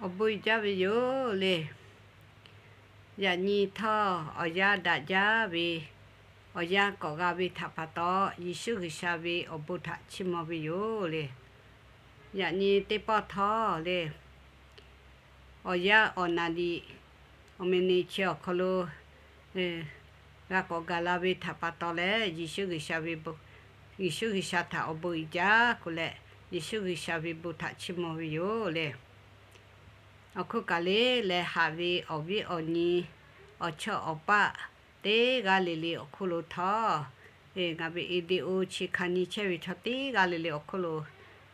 awˬ bon uiˍ jaˇ ve yoˬ le. Yaꞈ nyi htawˇ awˬ yanˇ daꞈ jaˇ ve, awˬ yanˇ k'awꞈ g'a ve htaꞈ pa taw, Yeˍsuˆ G'uiˬsha ve awˬ bon htaꞈ chiˇ mvuh ve yoˬ le. Yaꞈ nyi teˇ pawˆ htawˇ le, awˬ yanˇ awˬ naˍ riˍ awˬ meꞈ neꞈ chi awˬ hk'aw lo g'a k'awꞈ gaˬ la ve htaꞈ pa taw leh, Yeˍsuˆ G'uiˬsha ve, Yeˍsuˆ G'uiˬsha htaꞈ awˬ bon uiˍ jaˇ k'oˆ leh, Yeˍsuˆ G'uiˬsha ve bon htaꞈ chiˇ mvuh ve yoˬ le. Awˬ hk'oˆ kaꞈ le, leh haꞈ ve awˬ viˉ awˬ nyi, awˬ chawˇ awˬ paˆ teˇ g'aˇ le le awˬ hk'oˆ lo htawˇ, ngaˬ ve video chi hkanˇ nyi chehˇ ve chaw teˇ g'aˇ le le awˬ hk'oˆ lo,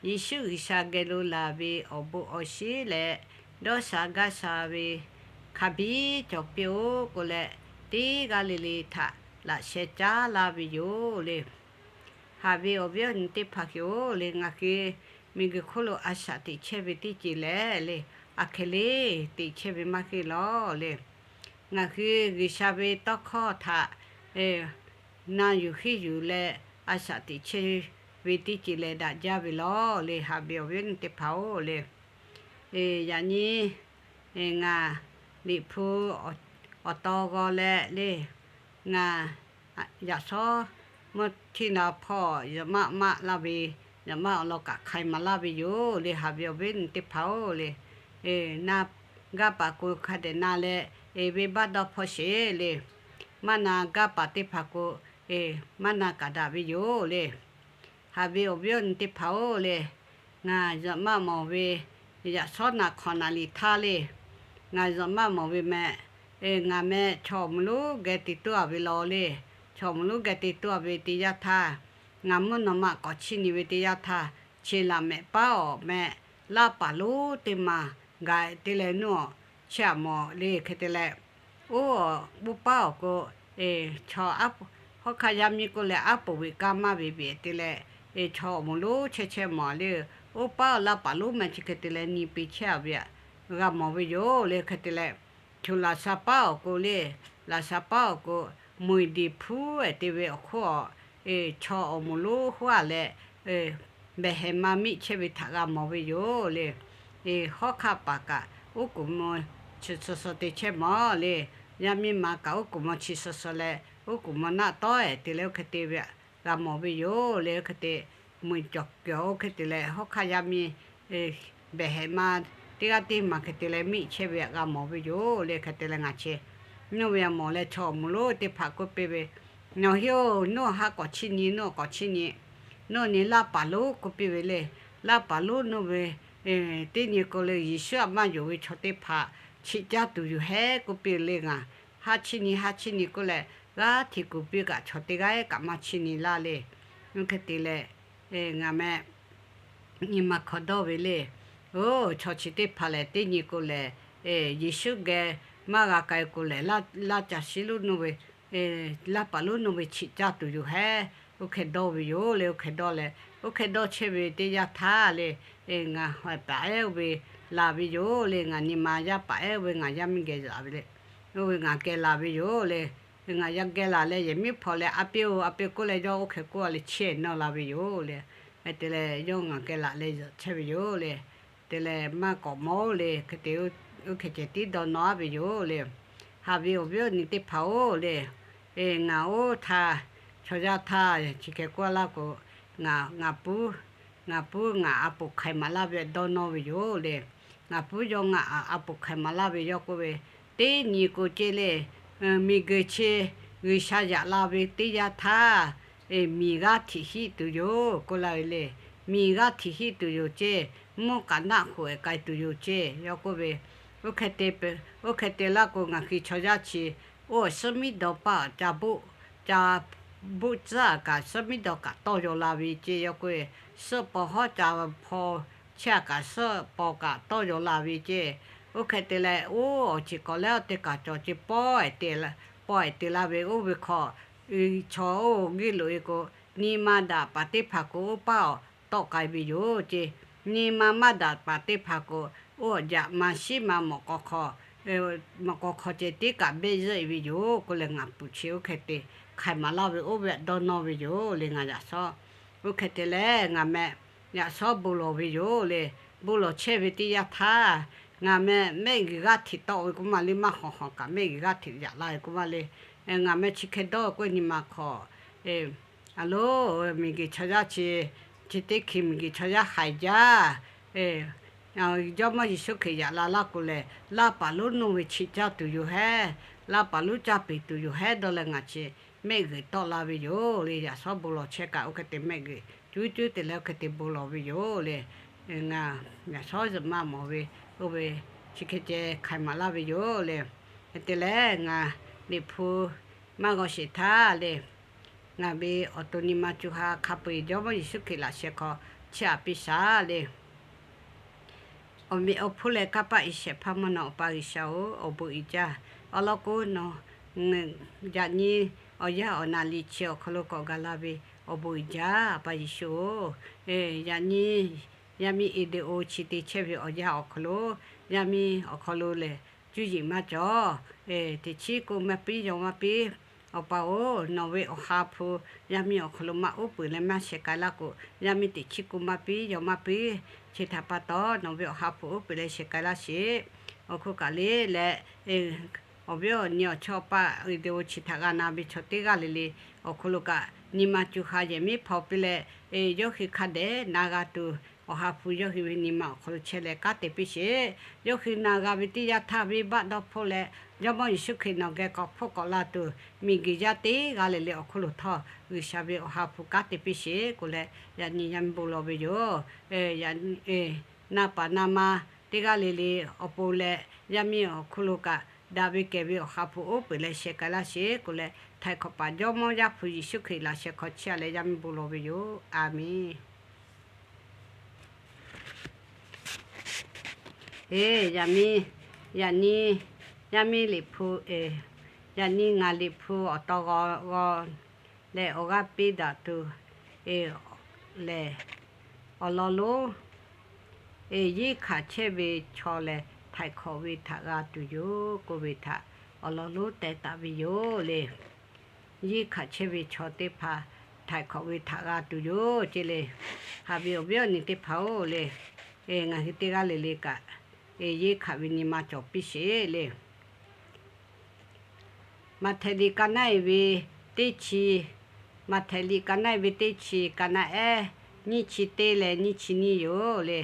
Yeˍsuˆ G'uiˬsha geh lo laˬ ve awˬ bon awˬ shiˍ leh dawˇ sha gaˇ sha ve hk'a biˇ cawˬ piˇ-oˆ k'oˆ leh, teˇ g'aˇ le le htaꞈ laꞈ sheh caˉ laˇ ve yoˬ le. Haꞈ ve awˬ viˉ awˬ nyi teˇ hpaˍ hk'e-oˬ le, ngaˬ hui miˬguiˬ hk'oˆ lo a shaꞈ teꞈ chehˇ ve teˇ ceuˬ lehˬ le, aˬ hkeh le teꞈ chehˇ ve maˇ heˆ lawˬ le. Ngaˬ hui G'uiˬsha ve tawˇ hkawˇ htaꞈ na yuˬ henˇ yuˬ leh, a shaꞈ teꞈ chehˇ ve teˇ ceuˬ lehˬ daꞈ jaˇ ve lawˬ le, haꞈ ve awˬ viˉ awˬ nyi teˇ hpaˍ-oˬ le. Yaꞈ nyi ngaˬ Liꞈ hpu awˬ taw g'aw leh le, ngaˬ yaꞈ shawˉ mvuhˇ htiˇ na hpawˇ yaꞈ maˆ maˆ laˇ ve, yaꞈ maˆ awˬ lawn kaꞈ hk'ai maˍ laˇ ve yoˬ le, haꞈ ve awˬ viˉ awˬ nyi teˇ hpaˍ-oˬ le. Na gaˇ paˍ k'o hk'a dehꞈ na leh, venˇbaˆ dawˇ hpawˇ sheˍ le. Maˇ na gaˇ paˍ teˇ hpaˍ k'o, maˇ na kaꞈ daꞈ ve yoˬ le. Haꞈ ve awˬ viˉ awˬ nyi teˇ hpaˍ-oˬ le, ngaˬ yaꞈ maˆ mawˬ ve, yaꞈ shawˉ naˍ hk'awꞈ naˍ liꞈ htaˇ le, ngaˬ yaꞈ maˆ mawˬ ve meh, ngaˬ meh chaw awˬ moˍ lonˉ geh te tuˬ a ve lawˬ le. Chaw awˬ moˍ lonˉ geh te tuˬ a ve teˇ yanˇ htaˇ, ngaˬ mvuhˇ naw ma k'awꞈ chiˇ nyi ve teˇ yanˇ htaˇ, chi laꞈ mehˍ paˉ awˬ meh, laˇ paˍ lonˉ teˇ maˬ gaꞈ te leh nuˇ awˬ chehˇ a mawˬ le hk'e te leh, oˇ, oˇ paˉ awˬ k'o, chaw, hawˉ hk'aˇ yaˇ miˇ k'oˆ leh aˉ poˍ ve kanˇ maˇ ve ve te leh, chaw awˬ moˍ lonˉ chehˇ chehˇ mawˬ le. Oˇ paˉ awˬ laˇ paˍ lonˉ meh chi hk'e te leh nyi piˇ chehˇ a ve g'a mawˬ ve yoˬ le hk'e te leh, choˬ laꞈ sha paˉ awˬ k'o le, laꞈ sha paˉ awˬ k'o, meuˬ eˬ deˬ hpuˉ ehˍ te ve awˬ hk'oˆ a, chaw awˬ moˍ lonˉ huˉ a leh, behˬ hehˍ ma miˆ chehˇ ve htaꞈ g'a mawˬ ve yoˬ le. Hawˉ hk'aˇ paˍ kaꞈ oˉ k'oˍ mvuh chi suh suh te chehˇ mawˬ le. Yaˇ miˇ ma kaꞈ oˉ k'oˍ mvuh chi suh suh leh, oˉ k'oˍ mvuh naˆ tawˉ ehˍ te leh oˇ hk'e te ve g'a mawˬ ve yoˬ le hk'e te, meuˬ cawˬ kuiˬ oˇ hk'e te leh hawˉ hk'aˇ yaˇ miˇ behˬ hehˍ ma teˇ g'aˇ teˇ maˬ hk'e te leh miˆ chehˇ ve htaꞈ g'a mawˬ ve yoˬ le hk'e te leh ngaˬ chi nuˇ ve a mawˬ leh chaw awˬ moˍ lonˉ teˇ hpaˍ k'oˆ piˇ ve, Nawˬ hui-oˬ, nuˇ haˉ k'awꞈ chiˇ nyi, nuˇ k'awꞈ chiˇ nyi, nuˇ nyi laˇ paˍ lonˉ k'oˆ piˇ ve le. Laˇ paˍ lonˉ nuˇ ve teˇ nyi k'o le, Yeˍsuˆ htaꞈ maˇ yonˍ ve chaw teˇ hpaˍ chiꞈ caˇ tuˬ yoˬ hehˉ k'oˆ piˇ le. Ngaˬ haˉ chiˇ nyi, haˉ chiˇ nyi k'oˆ leh, g'aˇ hteꞈ kuˬ piˇ kaꞈ chaw teˇ g'aˇ kaꞈ maˇ chiˇ nyi laˇ le. Oˇ hk'e te leh, ngaˬ meh nyi ma hk'aw dawˇ ve le. Oˇ, chaw chi teˇ hpaˍ lehˬ teˇ nyi k'o lehˬ, Yeˍsuˆ geh maˇ g'a k'ai k'o lehˬ, laˇ caˬ shiˉ lonˉ nuˇ ve, laˇ paˍ lonˉ nuˇ ve chiꞈ caˇ tuˬ yoˬ hehˉ, oˇ hk'e dawˇ ve yoˬ le. Oˇ hk'e dawˇ leh, oˇ hk'e dawˇ chehˇ ve teˇ yanˇ htaˇ le, ngaˬ hawehˬ paˍ ehˉ oˇ ve laˬ ve yoˬ le. Ngaˬ nyi ma yaˇ paˍ ehˉ oˇ ve ngaˬ yaˇ miˇ geh laˬ ve le. Oˇ ve ngaˬ geh laˬ ve yoˬ le. Ngaˬ yaˇ geh laˬ leh yehˬ miˉ hpaw leh, A piˇ-oˬ, a piˇ-oˬ k'oˆ leh yawˇ oˇ hk'e k'oˆ a le chehˇ nawˇ la ve yoˬ le. Hk'e te leh yawˇ ngaˬ geh laˬ leh chehˇ ve yoˬ le. Te leh maˇ k'awꞈ mawˬ-oˬ le hk'e te, oˇ hk'e ceh tiˉ dawˇ nawˇ a ve yoˬ le. Haꞈ ve awˬ viˉ awˬ nyi teˇ hpaˍ-oˬ le, ngaˬ oˇ htaˇ, chaw yaˇ htaˇ chi hk'e k'oˆ laˇ k'o, ngaˬ, ngaˬ puˉ, ngaˬ puˉ ngaˬ a poˍ hk'aiˬ maˍ laˇ ve dawˇ nawˇ ve yoˬ le. Ngaˬ puˉ yawˇ ngaˬ a poˍ hk'aiˬ maˍ laˇ ve yawˇ k'oˆ ve, teˇ nyi k'o ceˇ le, miˬguiˬ chi G'uiˬsha yaꞈ la ve teˇ yanˇ htaˇ, miˬ g'aˇ htiꞈ hiˆ tuˬ yoˬ k'oˆ laˇ ve le. Miˬ g'aˇ htiꞈ hiˆ tuˬ yoˬ ceˇ, mvuhˇ kaꞈ naˆ hoꞈ ehˍ k'ai tuˬ yoˬ ceˇ yawˇ k'oˆ ve. Oˇ hk'e te, oˇ hk'e te laˇ k'o ngaˬ hui chaw yaˇ chi, oˇ suhˉ miˉ dawˬ paˆ ca boˆ, ca boˆ tcuhˉ a kaꞈ suhˉ miˉ dawˬ kaꞈ tawˇ yaw la ve ceˇ yawˇ k'oˆ ve. Suhˆ paw hawˉ ca hpaw chehˇ a kaꞈ suhˆ paw kaꞈ tawˇ yaw la ve ceˇ. Oˇ hk'e te leh oˇ awˬ ceˬ k'awꞈ leh awˬ te kaꞈ cawˬ ceˇ, paw ehˍ te laˇ ve oˇ ve hk'aw, chaw oˇ g'uiˇ loꞈ e k'o, nyi ma daꞈ paˍ teˇ hpaˍ k'o oˇ paˉ awˬ tawˆ k'ai ve yoˬ ceˇ. Nyi ma maˇ daꞈ paˍ teˇ hpaˍ k'o, oˇ awˬ jaꞈ ma shiˉ ma mawꞈ k'aw hk'aw, mawꞈ k'aw hk'aw ceh tiˉ kaꞈ behˆ zuhˆ e ve yoˬ k'oˆ leh ngaˬ puˍ chi oˇ hk'e te hk'aiˬ maˍ laˇ ve oˇ ve htaꞈ dawˇ nawˇ ve yoˬ le. Ngaˬ yaꞈ shawˉ, oˇ hk'e te leh ngaˬ meh yaꞈ shawˉ bon lawˬ ve yoˬ le. Bon lawˬ chehˇ ve teˇ yanˇ htaˇ Ngaˬ meh mehˆ g'uiˬ g'aˇ hteꞈ tawˆ ve k'oˆ ma le, maˇ hawˍ hawˍ kaꞈ mehˆ g'uiˬ g'aˇ hteꞈ yaꞈ la ve k'oˆ ma le. Ngaˬ meh chi hk'e dawˇ k'oˆ nyi ma hk'aw, a lo, miˬ guiˬ chaw yaˇ chi, chi teˇ hkui miˬ guiˬ chaw yaˇ haiˬ jaˇ. Jawˇmawˇ Yeˍsuˆ Hkriꞈ yaꞈ la laˇ k'o lehˬ, laˇ paˍ lonˉ nuˇ ve chi caˇ tuˬ yoˬ hehˉ, laˇ paˍ lonˉ caˇ peˬ tuˬ yoˬ hehˉ dawˇ leh ngaˬ chi mehˆ g'uiˬ tawˆ la ve yoˬ le. Yaꞈ shawˉ bon lawˬ chehˇ kaꞈ oˇ hk'e te mehˆ g'uiˬ cuˉ cuˉ te leh oˇ hk'e te bon lawˬ ve yoˬ le. Ngaˬ yaꞈ shawˉ zuhꞈ maˇ mawˬ ve, oˇ ve chi hk'e ceh hk'aiˬ maˍ laˇ ve yoˬ le. Hk'e te leh ngaˬ Liꞈ hpu maˇ g'aw sheˍ htaˇ le, ngaˬ ve awˬ to nyi ma co ha hk'a peu-eˬ Jawˇmawˇ Yeˍsuˆ Hkriꞈ laꞈ sheh hk'aw chiˇ aꞈ piˇ shaˍ le. Awˬ meꞈ awˬ hponˇ leh kanˇ paˆ iˉ shehˍ hpaˇ mvuhˇ naw Awˬ pa G'uiˬsha-oˬ, awˬ bon uiˍ jaˇ. Awˬ lawn k'o, nawˬ yaꞈ nyi awˬ yanˇ awˬ naˍ liꞈ chi awˬ hk'aw lo k'awꞈ gaˬ la ve awˬ bon uiˍ jaˇ, Awˬ pa Yeˍsuˆ-oˬ. Yaꞈ nyi yaˇ miˇ Eˇdeˍoˆ chi te chehˇ ve awˬ yanˇ awˬ hk'aw lo, yaˇ miˇ awˬ hk'aw lo lehˬ, cuˇ yiˍ maˇ cawˬ. Teꞈ chiˉ k'oˆ maˇ piˇ yaw maˇ piˇ. Awˬ pa-oˬ, nawˬ ve Awˬ ha hpu yaˇ miˇ awˬ hk'aw lo maˇ uˉ peunˍ leh maˇ sheh k'ai laˇ k'o, yaˇ miˇ teꞈ chiˉ k'oˆ maˇ piˇ yaw maˇ piˇ. Chi htaꞈ pa taw, nawˬ ve Awˬ ha hpu uˉ peunˍ leh sheh k'ai laˇ sheˍ. Awˬ hk'oˆ kaꞈ le leh, awˬ viˉ awˬ nyi awˬ chawˇ awˬ paˆ Eˇdeˍoˆ chi htaꞈ g'a na ve chaw teˇ g'aˇ le le awˬ hk'aw lo kaꞈ, nyi ma co ha yehˬ miˉ hpaw piˇ leh, yawˇ hui hk'a dehꞈ na g'a tuˬ, Awˬ ha hpu yawˇ hui ve nyi ma awˬ hk'aw lo chehˇ leh kanˉ te piˇ sheˍ. Yawˇ hui na g'a ve teˇ yanˇ htaˇ, venˇbaˆ dawˇ hpfuhˆ leh, Jawˇmawˇ Yeˍsuˆ Hkriꞈ nawˬ geh k'awꞈ hpfuhˆ k'awꞈ la tuˬ, miˬguiˬ yaˇ teˇ g'aˇ le le awˬ hk'oˆ lo htawˇ, G'uiˬsha ve Awˬ ha hpu kanˉ te piˇ sheˍ k'oˆ leh, yaꞈ nyi yaˇ miˇ bon lawˬ ve yoˬ. Na paˍ na ma teˇ g'aˇ le le awˬ pon leh, yaˇ miˇ awˬ hk'oˆ lo kaꞈ daꞈ ve kehˬ ve Awˬ ha hpu uˉ peunˍ leh sheh k'ai laˇ sheˍ k'oˆ leh, Htaiˍ hkawꞈ paˍ Jawˇmawˇ Yaˇ hpu Yeˍsuˆ Hkriꞈ laꞈ sheh hk'aw chiˇ aꞈ leh yaˇ miˇ bon lawˬ ve yoˬ. A menˬ. Eˬ, yaꞈ nyi, yaꞈ nyi, yaˇ miˇ Liꞈ hpu, eˬ, yaꞈ nyi ngaˬ Liꞈ hpu awˬ taw g'aw g'aw leh awˬ g'aˇ piˇ daꞈ tuˬ, eˬ, lehˬ, awˬ lawn lonˉ, eˬ, yeˇ hkanˍ chehˇ ve chaw lehˬ, htaiˍ hkawꞈ ve htaꞈ g'a tuˬ yoˬ k'oˆ ve htaꞈ awˬ lawn lonˉ teh taˍ ve yoˬ le. Yeˇ hkanˍ chehˇ ve chaw teˇ hpaˍ htaiˍ hkawꞈ ve htaꞈ g'a tuˬ yoˬ ce le. Haꞈ ve awˬ viˉ awˬ nyi teˇ hpaˍ-oˬ le, ngaˬ hui teˇ g'aˇ le le kaꞈ, yeˇ hkanˍ ve nyi ma cawˬ piˇ sheˍ le. Maꞈhtehˍ liꞈ ka naˆ-e ve teˇ chi, Maꞈhtehˍ liꞈ ka naˆ-e ve teˇ chi, ka naˆ ehˉ nyiˇ chi teˇ leh nyiˇ chi nyiˇ yoˬ le.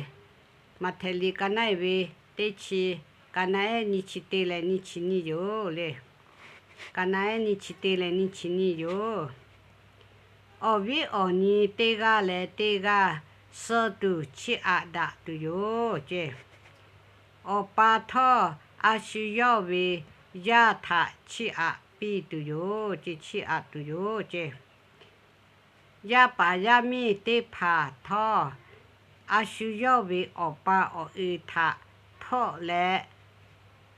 Maꞈhtehˍ liꞈ ka naˆ-e ve teˇ chi, ka naˆ ehˉ nyiˇ chi teˇ leh nyiˇ chi nyiˇ yoˬ le. Ka naˆ ehˉ nyiˇ chi teˇ leh nyiˇ chi nyiˇ yoˬ. Awˬ viˉ awˬ nyi teˇ g'aˇ leh teˇ g'aˇ suh tuˬ chiˇ aꞈ daꞈ tuˬ yoˬ ce. Awˬ pa htawˇ, a shu yawˇ ve yaˇ htaꞈ chiˇ aꞈ piˇ tuˬ yoˬ ce, chiˇ aꞈ tuˬ yoˬ ce. Yaˇ paˍ yaˇ miˇ teˇ hpaˍ htawˇ, a shu yawˇ ve awˬ pa awˬ e htaꞈ hpfuhˆ leh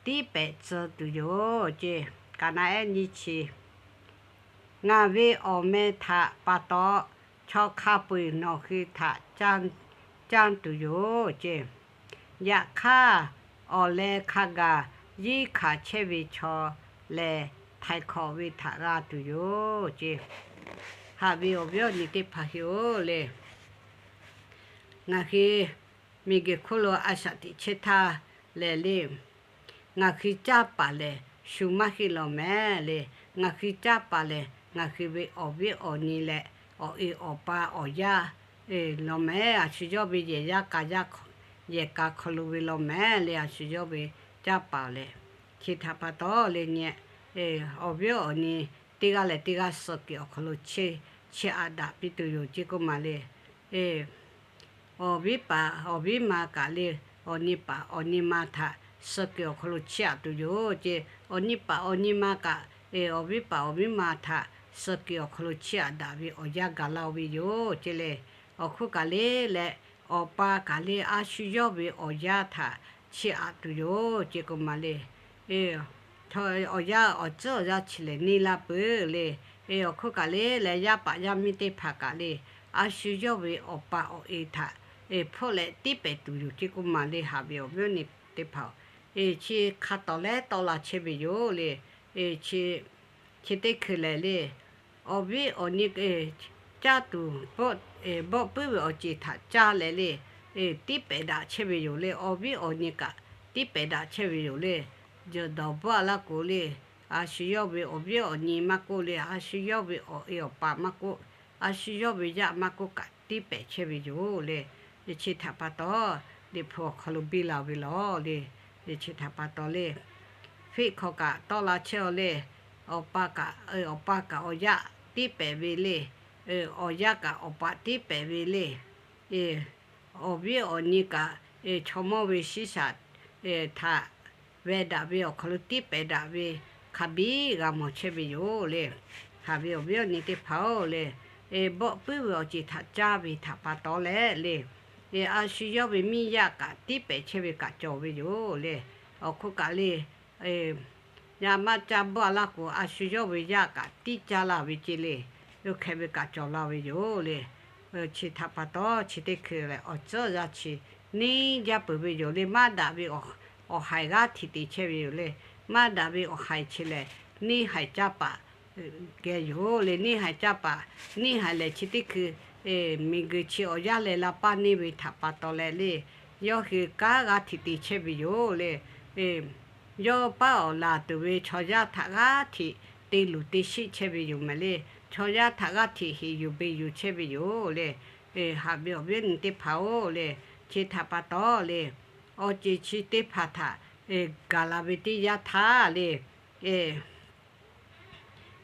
tiˉ pehˍ tcuh tuˬ yoˬ ce. Ka naˆ ehˉ nyiˇ chi. Ngaˬ ve awˬ meh htaꞈ pa taw, chaw hk'a peu-eˬ nawˬ hui htaꞈ canˇ tuˬ yoˬ ce. Yaꞈ hk'aˇ, awˬ leh hk'a gaˬ yeˇ hkanˍ chehˇ ve chaw lehˬ, htaiˍ hkawꞈ ve htaꞈ g'a tuˬ yoˬ ce. Haꞈ ve awˬ viˉ awˬ nyi teˇ hpaˍ hui-oˬ le, ngaˬ hui miˬguiˬ hk'oˆ lo a shaꞈ teꞈ chehˇ htaˇ lehˬ le, ngaˬ hui caˇ paˍ lehˬ shu maˇ heˆ law mehˍ le. Ngaˬ hui caˇ paˍ lehˬ, ngaˬ hui ve awˬ viˉ awˬ nyi leh awˬ e awˬ pa awˬ yaˇ law mehˍ. A shu yawˇ ve yehˬ yaˇ ka yaˇ, yehˬ ka hk'aw lo ve law mehˍ le. A shu yawˇ ve caˇ paˍ lehˬ, chi htaꞈ pa taw le nyi, awˬ viˉ awˬ nyi teˇ g'aˇ leh teˇ g'aˇ suh kuiˬ awˬ hk'aw lo chiˇ aꞈ daꞈ piˇ tuˬ yoˬ ce k'oˆ ma le. Awˬ viˉ paˍ awˬ viˉ ma kaꞈ le, awˬ nyi paˍ awˬ nyi ma htaꞈ suh kuiˬ awˬ hk'aw lo chiˇ aꞈ tuˬ yoˬ ce. Awˬ nyi paˍ awˬ nyi ma kaꞈ, awˬ viˉ paˍ awˬ viˉ ma htaꞈ suh kuiˬ awˬ hk'aw lo chiˇ aꞈ daꞈ ve awˬ yanˇ gaˬ la-o ve yoˬ ce le. Awˬ hk'oˆ kaꞈ le leh, awˬ pa kaꞈ le a shu yawˇ ve awˬ yaˇ htaꞈ chiˇ aꞈ tuˬ yoˬ ce k'oˆ ma le. Awˬ yanˇ awˬ tcuhˉ awˬ yanˇ chi lehˬ neˇ laˇ peuˬ le. Awˬ hk'oˆ kaꞈ le leh, yaˇ paˍ yaˇ miˇ teˇ hpaˍ kaꞈ le, a shu yawˇ ve awˬ pa awˬ e htaꞈ hpfuhˆ leh tiˉ pehˍ tuˬ yoˬ ce k'oˆ ma le. Haꞈ ve awˬ viˉ awˬ nyi teˇ hpaˍ-oˬ, chi hk'a tawˍ leh tawˆ la chehˇ ve yoˬ le. Chi teˇ hkui lehˬ le, awˬ viˉ awˬ nyi caˇ tuˬ bawˆ puiˉ ve awˬ ceˬ htaꞈ caˇ leh le, tiˉ pehˍ daꞈ chehˇ ve yoˬ le. Awˬ viˉ awˬ nyi kaꞈ tiˉ pehˍ daꞈ chehˇ ve yoˬ le. Jawˬ dawˬ bvuhˆ a laˇ k'o le, a shu yawˇ ve awˬ viˉ awˬ nyi maˇ k'oˆ le, a shu yawˇ ve awˬ e awˬ paˍ maˇ k'oˆ, a shu yawˇ ve yaˇ maˇ k'oˆ kaꞈ tiˉ pehˍ chehˇ ve yoˬ le. Chi htaꞈ pa taw, Liꞈ hpu awˬ hk'aw lo biˇ la ve lawˬ le. Chi htaꞈ pa taw le, fiˆ hk'aw kaꞈ tawˆ la chehˇ a le, awˬ pa kaꞈ, awˬ pa kaꞈ awˬ yaˇ tiˉ pehˍ ve le. Awˬ yaˇ kaꞈ awˬ paˍ tiˉ pehˍ ve le. Awˬ viˉ awˬ nyi kaꞈ chaw mawˇ ve shiˉ shaꞈ htaꞈ veh daꞈ ve awˬ hk'aw lo tiˉ pehˍ daꞈ ve hk'a biˇ g'a mawˬ chehˇ ve yoˬ le. Haꞈ ve awˬ viˉ awˬ nyi teˇ hpaˍ-oˬ le, bawˆ puiˉ ve awˬ ceuˬ htaꞈ caˇ ve htaꞈ pa taw leh le, a shu yawˇ ve miˇ yaˇ kaꞈ tiˉ pehˍ chehˇ ve kaꞈ cawˬ ve yoˬ le. Awˬ hk'oˆ kaꞈ le, yaˇ maˇ caˇ bvuhˆ a laˇ k'o, a shu yawˇ ve yaˇ kaꞈ tiˉ caˇ laˇ ve ce le. Yawˇ hkeh ve kaꞈ cawˬ la ve yoˬ le. Chi htaꞈ pa taw, chi teˇ hkui lehˬ awˬ tcuhˉ yaˇ chi neˇ jaˇ peuˬ ve yoˬ le. Maˇ daꞈ ve awˬ haiˬ g'aˇ htiꞈ te chehˇ ve yoˬ le. Maˇ daꞈ ve awˬ haiˬ chi lehˬ, neˇ haiˬ caˇ paˍ geh yoˬ le. Neˇ haiˬ caˇ paˍ, neˇ haiˬ lehˬ chi teˇ hkui miˬguiˬ chi awˬ yanˇ leh la paˇ neˇ ve htaꞈ pa taw leh le, yawˇ hui kanˉ g'aˇ htiꞈ te chehˇ ve yoˬ le. Yawˇ paˉ awˬ laˬ tuˬ ve chaw yaˇ htaꞈ g'aˇ htiꞈ te luˬ te sheˆ chehˇ ve yoˬ maˬ le. Chaw yaˇ htaꞈ g'aˇ htiꞈ heˍ yuˬ beˬ yuˬ chehˇ ve yoˬ le. Haꞈ ve awˬ viˉ awˬ nyi teˇ hpaˍ-oˬ le, chi htaꞈ pa taw le, awˬ ceuˬ chi teˇ hpaˍ htaꞈ gaˬ la ve teˇ yanˇ htaˇ le,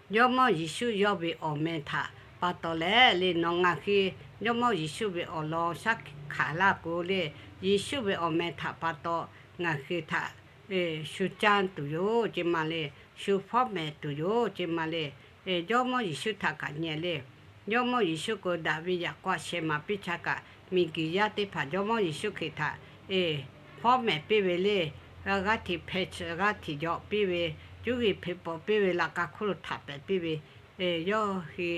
Jawˇmawˇ Yeˍsuˆ yawˇ ve awˬ meh htaꞈ pa taw leh le, nawˬ ngaˬ hui Jawˇmawˇ Yeˍsuˆ ve awˬ lawn shaˉ hkiˆ hkanˍ laˇ k'o le, Yeˍsuˆ ve awˬ meh htaꞈ pa taw ngaˬ hui htaꞈ shu caˇ tuˬ yoˬ ce maˬ le. Shu fawˉ mehˍ tuˬ yoˬ ce maˬ le. Jawˇmawˇ Yeˍsuˆ htaꞈ kaꞈ nyi le. Jawˇmawˇ Yeˍsuˆ k'o, daꞈ ve yaꞈ k'aw shehˍ maˍ piˇ cha kaꞈ, miˬguiˬ yaˇ teˇ hpaˍ Jawˇmawˇ Yeˍsuˆ Hkriꞈ htaꞈ fawˉ mehˍ piˇ ve le. G'aˇ htiꞈ hpeh, g'aˇ htiꞈ jawꞈ piˇ ve, cuˇ yiˍ hpeꞈ pawꞈ piˇ ve, laꞈ ka hk'oˆ lo htaꞈ pehˍ piˇ ve, yawˇ hui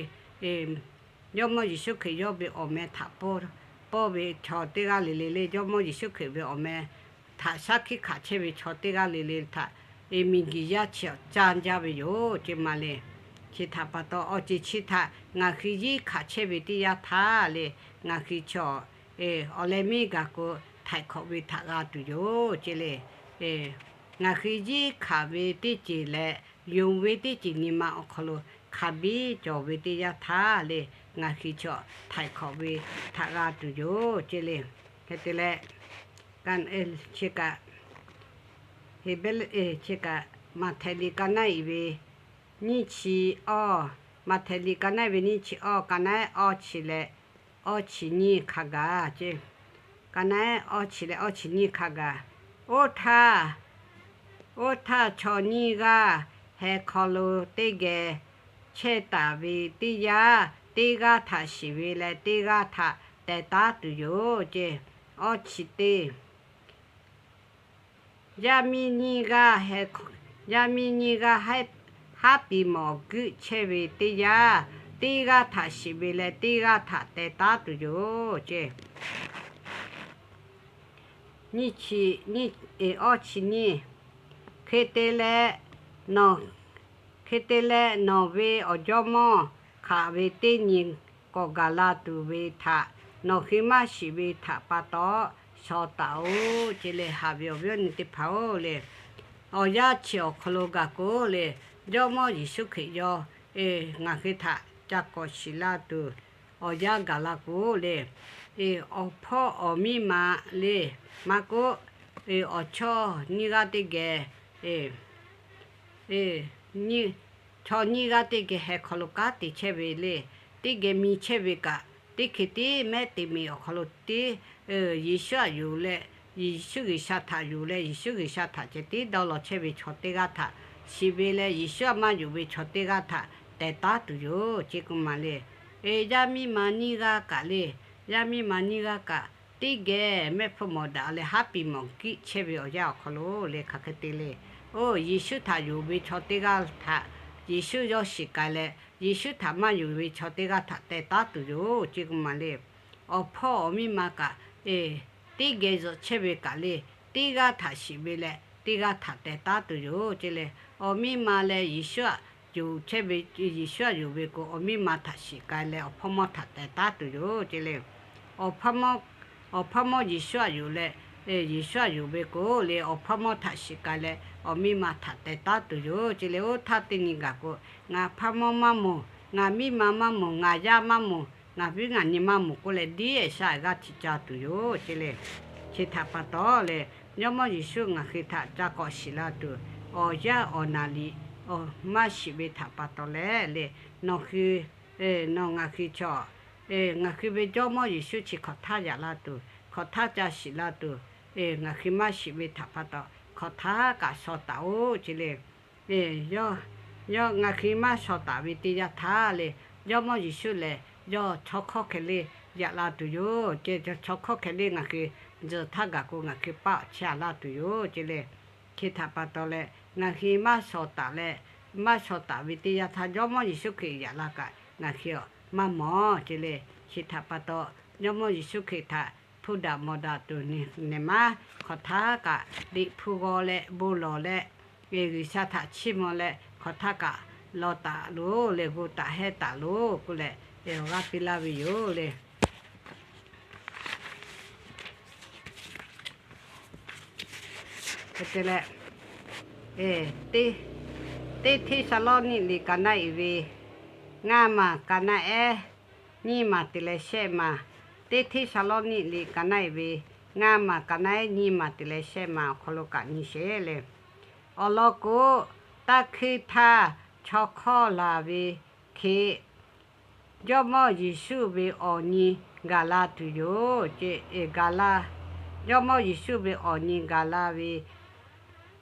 Jawˇmawˇ Yeˍsuˆ Hkriꞈ yawˇ ve awˬ meh htaꞈ pawˇ ve chaw teˇ g'aˇ le le le, Jawˇmawˇ Yeˍsuˆ Hkriꞈ ve awˬ meh htaꞈ shaˉ hkiˆ hkanˍ chehˇ ve chaw teˇ g'aˇ le le htaꞈ miˬguiˬ yaˇ chi caˇ jaˇ ve yoˬ ce maˬ le. Chi htaꞈ pa taw, awˬ ceuˬ chi htaꞈ ngaˬ hui yiˉ hkanˍ chehˇ ve teˇ yanˇ htaˇ le, ngaˬ hui chaw awˬ leh miˇ gaˬ k'o, htaiˍ hk'awꞈ ve htaꞈ g'a tuˬ yoˬ ce le. Ngaˬ hui yiˉ hkanˍ ve teˇ ceuˬ leh, yonˍ ve teˇ ceuˬ nyi ma awˬ hk'aw lo hk'a biˇ cawˬ ve teˇ yanˇ htaˇ le, ngaˬ hui chaw htaiˍ hk'awꞈ ve htaꞈ g'a tuˬ yoˬ ce le. Hk'e te leh, chi kaꞈ, Heˍbrehˇ chi kaꞈ, Maꞈhtehˍ liꞈ ka naˉ iˍ ve nyiˇ chi awˇ, Maꞈhtehˍ liꞈ ka naˉ iˍ ve nyiˇ chi awˇ, ka naˉ awˇ chi leh awˇ chi nyiˇ hk'a gaˬ ce. Ka naˉ awˇ chi leh awˇ chi nyiˇ hk'a gaˬ. Oˇ htaˇ, oˇ htaˇ chaw nyiˇ g'aˇ heh hk'aw lo teˇ geh chehˇ taˍ ve teˇ yanˇ, teˇ g'aˇ htaꞈ shiˍ ve leh teˇ g'aˇ htaꞈ teh taˉ tuˬ yoˬ ce. Awˇ chi teˇ, yaˇ miˇ nyiˇ g'aˇ, yaˇ miˇ nyiˇ g'aˇ haˉ piˍ mawˬ guiˆ chehˇ ve teˇ yanˇ, teˇ g'aˇ htaꞈ shiˍ ve leh teˇ g'aˇ htaꞈ teh taˉ tuˬ yoˬ ce. Nyiˇ chi, nyiˇ, awˇ chi nyiˇ, hk'e te leh nawˬ, hk'e te leh nawˬ ve awˬ jawˇmawˇ hk'aˬ ve teˇ nyi k'awꞈ gaˬ la tuˬ ve htaꞈ nawˬ hui maˇ shiˍ ve htaꞈ pa taw shaw taˍ-oꞈ ce le. Haꞈ ve awˬ viˉ awˬ nyi teˇ hpaˍ-oˬ le, awˬ yanˇ chi awˬ hk'aw lo gaˬ k'o le, Jawˇmawˇ Yeˍsuˆ Hkriꞈ yawˇ ngaˬ hui htaꞈ ca k'awꞈ shiˍ laˇ tuˬ awˬ yanˇ gaˬ la k'o le, awˬ hpawˇ awˬ miˇ ma le, maˇ k'oˆ, awˬ chawˇ nyiˇ g'aˇ teˇ geh, chaw nyiˇ g'aˇ teˇ geh heh hk'aw lo kanˉ te chehˇ ve le, teˇ geh mi chehˇ ve kaꞈ, teˇ hkeh tiˉ mehˉ te miˬ awˬ hk'aw lo tiˉ Yeˍsuˆ htaꞈ yonˍ leh, Yeˍsuˆ G'uiˬsha htaꞈ yonˍ leh, Yeˍsuˆ G'uiˬsha htaꞈ ceh tiˉ dawˇ law chehˇ ve chaw teˇ g'aˇ htaꞈ shiˍ ve leh, Yeˍsuˆ htaꞈ maˇ yonˍ ve chaw teˇ g'aˇ htaꞈ teh taˉ tuˬ yoˬ ce k'oˆ maˬ le. Yaˇ miˇ ma nyiˇ g'aˇ kaꞈ le, yaˇ miˇ ma nyiˇ g'aˇ kaꞈ teˇ geh mehˆ hpfuhˇ mawˬ daꞈ leh haˉ piˍ mawˬ guiˆ chehˇ ve awˬ yanˇ awˬ hk'aw lo le hk'aˬ hk'e te le. Oˇ, Yeˍsuˆ htaꞈ yonˍ ve chaw teˇ g'aˇ htaꞈ Yeˍsuˆ yawˇ shiˍ k'ai leh, Yeˍsuˆ htaꞈ maˇ yonˍ ve chaw teˇ g'aˇ htaꞈ teh taˉ tuˬ yoˬ ce k'oˆ maˬ le. Awˬ hpawˇ awˬ miˇ ma kaꞈ teˇ geh zuhꞈ chehˇ ve kaꞈ le, teˇ g'aˇ htaꞈ shiˍ ve leh teˇ g'aˇ htaꞈ teh taˉ tuˬ yoˬ ce le. Awˬ miˇ ma leh Yeˍsuˆ htaꞈ yonˍ chehˇ ve, Yeˍsuˆ htaꞈ yonˍ ve k'o, awˬ miˇ ma htaꞈ shiˍ k'ai leh awˬ hpawˇ mawˇ htaꞈ teh taˉ tuˬ yoˬ ce le. Awˬ hpawˇ mawˇ Yeˍsuˆ htaꞈ yonˍ leh Yeˍsuˆ aꞈ yuˬ ve k'o le, awˬ hpawˇ mawˇ htaꞈ shiˍ k'ai leh awˬ miˇ ma htaꞈ teh taˉ tuˬ yoˬ ce le. Oˇ htaˇ teˇ nyi gaˬ k'o, ngaˬ hpawˇ mawˇ maˇ moˬ, ngaˬ miˇ ma maˇ moˬ, ngaˬ yaˇ maˇ moˬ, ngaˬ viˉ ngaˬ nyi maˇ moˬ k'oˆ leh, diˉ ehˍ sha g'aˇ htiꞈ ca tuˬ yoˬ ce le. Chi htaꞈ pa taw leh, Jawˇmawˇ Yeˍsuˆ ngaˬ hui htaꞈ ca k'awꞈ shiˍ la tuˬ, awˬ yanˇ awˬ naˍ riˍ maˇ shiˍ ve htaꞈ pa taw leh le, nawˬ hui, nawˬ ngaˬ hui chaw, ngaˬ hui ve Jawˇmawˇ Yeˍsuˆ chi hk'awꞈ htaˇ yaꞈ la tuˬ, hk'awꞈ htaˇ ca shiˍ la tuˬ, ngaˬ hui maˇ shiˍ ve htaꞈ pa taw, hk'awꞈ htaˇ kaꞈ shaw taˍ oˬ ce le. Yawˇ, yawˇ ngaˬ hui maˇ shaw taˍ ve teˇ yanˇ htaˇ le, Jawˇmawˇ Yeˍsuˆ lehˬ yawˇ chaw hkawˇ hkeh le yaꞈ la tuˬ yoˬ ce. Chaw hkawˇ hkeh le ngaˬ hui tzuhˬ htaˇ gaˬ k'o ngaˬ hui paˆ awˬ chehˇ a laˇ tuˬ yoˬ ce le. Chi htaꞈ pa taw leh, ngaˬ hui maˇ shaw taˍ leh, maˇ shaw taˍ ve teˇ yanˇ htaˇ Jawˇmawˇ Yeˍsuˆ Hkriꞈ yaꞈ la kaꞈ ngaˬ hui maˇ mawˬ ce le. Chi htaꞈ pa taw, Jawˇmawˇ Yeˍsuˆ Hkriꞈ htaꞈ hpuˇ daꞈ mawˬ daꞈ tuˬ nehˬ maˉ hk'awꞈ htaˇ kaꞈ liꞈ hpu g'aw leh bon lawˬ leh, G'uiˬsha htaꞈ chiˇ mvuh leh hk'awꞈ htaˇ kaꞈ law taˍ loˬ leh gu taˍ hehˇ taˍ loˬ k'oˆ leh, awˬ g'aˇ piˇ laˇ ve yoˬ le. Hk'e te leh, Teˇ Hteˇsaˍlawˇniˆ liꞈ ka naˆ iˍ ve ngaˇ maˬ ka naˆ ehˉ nyiˇ maˬ te leh shehˆ maˬ, Teˇ Hteˇsaˍlawˇniˆ liꞈ ka naˆ iˍ ve ngaˇ maˬ ka naˆ ehˉ nyiˇ maˬ te leh shehˆ maˬ awˬ hk'aw lo kaꞈ nyi sheˍ le. Awˬ lawn k'o, taˇ hkuiˇ htaˇ chaw hk'awˇ laˬ ve hk'e Jawˇmawˇ Yeˍsuˆ ve awˬ nyi gaˬ la tuˬ yoˬ ce. Gaˬ la, Jawˇmawˇ Yeˍsuˆ ve awˬ nyi gaˬ la ve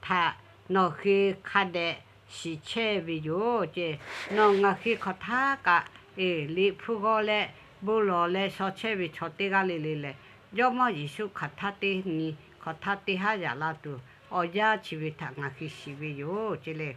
htaꞈ nawˬ hui hk'a dehꞈ shiˍ chehˇ ve yoˬ ce. Nawˬ ngaˬ hui hk'awꞈ htaˇ kaꞈ liꞈ hpu g'aw leh bon lawˬ leh shaw chehˇ ve chaw teˇ g'aˇ le le lehˬ, Jawˇmawˇ Yeˍsuˆ hk'aˬ htaˇ teˇ nyi hk'awꞈ htaˇ teˇ haˉ yaꞈ la tuˬ, awˬ yanˇ chi ve htaꞈ ngaˬ hui shiˍ ve yoˬ ce le.